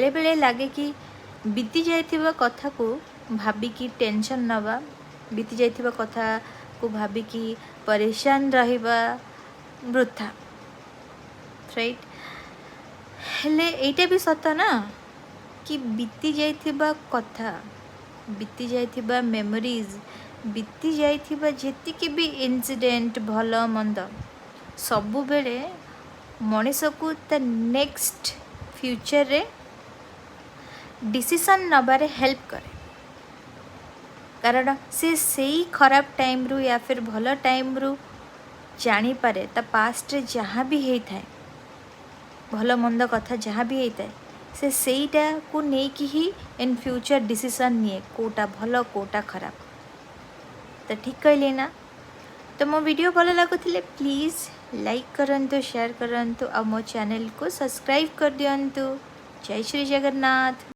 ବେଳେବେଳେ ଲାଗେ କି ବିତି ଯାଇଥିବା କଥାକୁ ଭାବିକି ଟେନସନ୍ ନେବା, ବିତି ଯାଇଥିବା କଥାକୁ ଭାବିକି ପରେଶାନ ରହିବା ବୃଥା, ରାଇଟ୍? ହେଲେ ଏଇଟା ବି ସତ ନା କି ବିତି ଯାଇଥିବା କଥା, ବିତି ଯାଇଥିବା ମେମୋରିଜ୍, ବିତି ଯାଇଥିବା ଯେତିକି ବି ଇନସିଡେଣ୍ଟ, ଭଲ ମନ୍ଦ, ସବୁବେଳେ ମଣିଷକୁ ତା ନେକ୍ସଟ ଫ୍ୟୁଚରରେ ଡିସିସନ୍ ନେବାରେ ହେଲ୍ପ କରେ। କାରଣ ସେ ସେଇ ଖରାପ ଟାଇମ୍ରୁ ୟା ଫିର୍ ଭଲ ଟାଇମ୍ରୁ ଜାଣିପାରେ। ତା ପାଷ୍ଟରେ ଯାହା ବି ହେଇଥାଏ, ଭଲ ମନ୍ଦ କଥା ଯାହା ବି ହେଇଥାଏ, ସେ ସେଇଟାକୁ ନେଇକି ହିଁ ଇନ୍ ଫ୍ୟୁଚର୍ ଡିସିସନ୍ ନିଏ, କେଉଁଟା ଭଲ, କେଉଁଟା ଖରାପ। ତ ଠିକ୍ କହିଲି ନା? ତ ମୋ ଭିଡ଼ିଓ ଭଲ ଲାଗୁଥିଲେ ପ୍ଲିଜ୍ ଲାଇକ୍ କରନ୍ତୁ, ସେୟାର କରନ୍ତୁ ଆଉ ମୋ ଚ୍ୟାନେଲକୁ ସବସ୍କ୍ରାଇବ୍ କରିଦିଅନ୍ତୁ। ଜୟ ଶ୍ରୀ ଜଗନ୍ନାଥ।